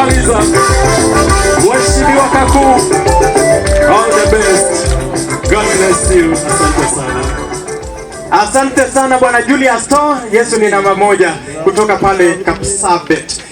Tunamaliza. Mheshimiwa Kaku, all the best. God bless you. Asante sana. Asante sana, Bwana Julius To. Yesu ni namba moja, kutoka pale Kapsabet.